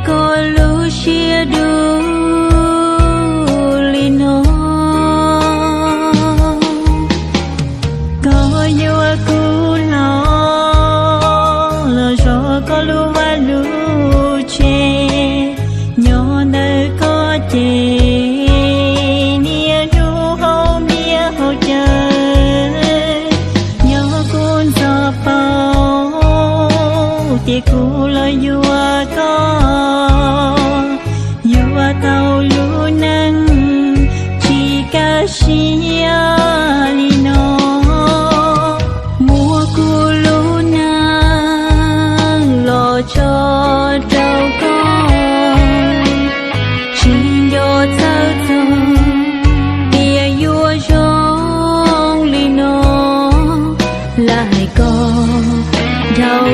Koj lub siab dub li no, koj yuav kuv hlo los zov koj lub vaj lub tsev. Nyob ntawm koj ces niaj hnub haus npias haus cawv, nyob kuv ntxov paub tias kuv los yuav koj, yuav tau lub neej tsis kaj siab li no. Muab kuv lub neej los tso rau koj, tsis nco txhawj txog tias yuav zoo li no. Lam hais koj dhau